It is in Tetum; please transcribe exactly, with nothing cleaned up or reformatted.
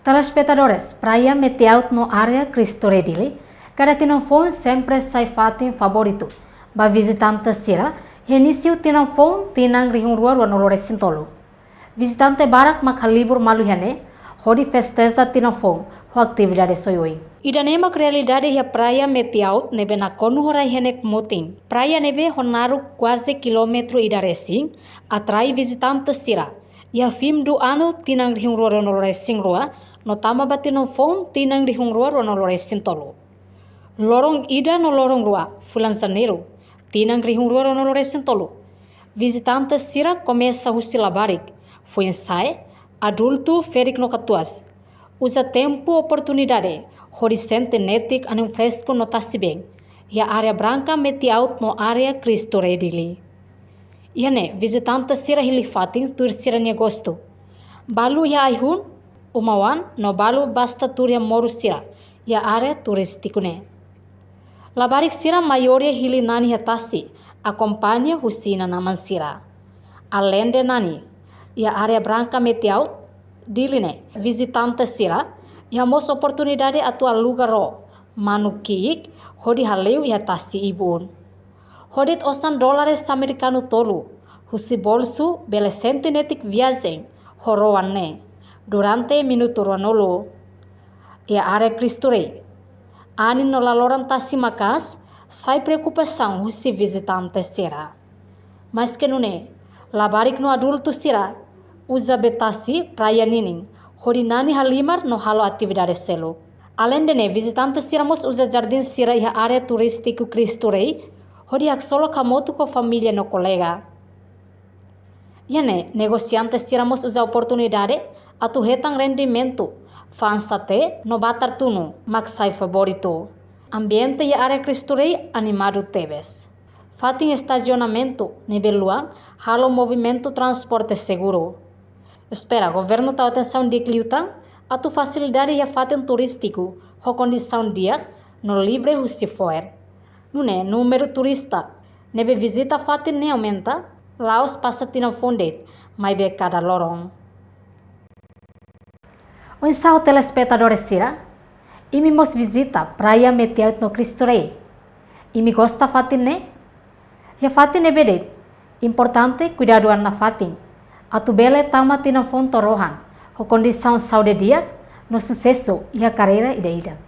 Telespetadores, Praia Metiaut no área Cristo Rei Dili, kada tinan foun sempre sai fatin favoritu ba vizitante sira, iha inísiu tinan foun tinan rihun rua rua nulu resin tolu. Vizitante barak mak halibur malu iha ne'e, hodi festeja tinan foun ho atividade oioin. Ida-ne'e mak realidade iha Praia Metiaut ne'ebé nakonu ho rai-henek mutin. Praia ne'ebé ho naruk kuaze kilómetru ida resin, atrai vizitante sira iha fim du anu tinan rihun rua rua nulu resin rua, no tama ba tinan foun tinan rihun rua rua nulu resin tolu. Loron ida no loron rua fulan Janeiru tinan rihun rua rua nulu resin tolu, vizitante sira komesa husi labarik, foin-sa'e, adultu, ferik no katuas, uza tempu oportunidade hodi sente netik anin fresku no tasi-been iha área Branca Metiaut no área Cristo Rei Dili. Iha ne'e vizitante sira hili fatin tuir sira-nia gostu. Balu iha ai-hun, uma-oan no balu basta tuur iha moru sira iha área turístiku ne'e. Labarik sira maioria hili nani iha tasi, akompaña husi inan-aman sira. Aleinde nani, iha área Branca Metiaut, Dili ne'e, vizitante sira iha mós oportunidade atu aluga ró, manu ki'ik, hodi hale'u iha tasi ibun. Ho de'it osan dólares amerikanu tolu husi bolsu bele sente netik viajen ho ró-an ne'e durante minutu ruanulu. Iha área Cristo Rei, anin no laloran tasi maka'as sai preokupasaun husi vizitante sira. Maske nune'e, labarik no adultu sira uza bee tasi praia ninin hodi nani halimar no halo atividade seluk. Aleinde ne'e, vizitante sira mós uza jardín sira iha área turístiku Cristo Rei hodi haksolok hamutuk ho família no kolega. Iha ne'e, negosiante sira mós uza oportunidade atu hetan rendimentu, fa'an satee no batar tunu mak sai favoritu. Ambiente iha área Cristo Rei animadu tebes. Fatin estazionamentu ne'ebé luan halo movimentu transporte seguru. Espera governu tau atensaun di'ak liután atu fasilidade iha fatin turístiku ho kondisaun di'ak no livre husi fo'er. Nune'e númeru turista ne'ebé vizita fatin ne'e aumenta, la'ós pasa tinan foun de'it, maibé kada loron. Oinsá ho telespetadores sira, imi mós vizita Praia Metiaut no Cristo Rei? Imi gosta fatin ne'e? Iha fatin ne'ebé de'it, importante kuidadu an nafatin, atu bele tama tinan foun to'o rohan ho kondisaun saúde di'ak no susesu iha karreira ida-idak.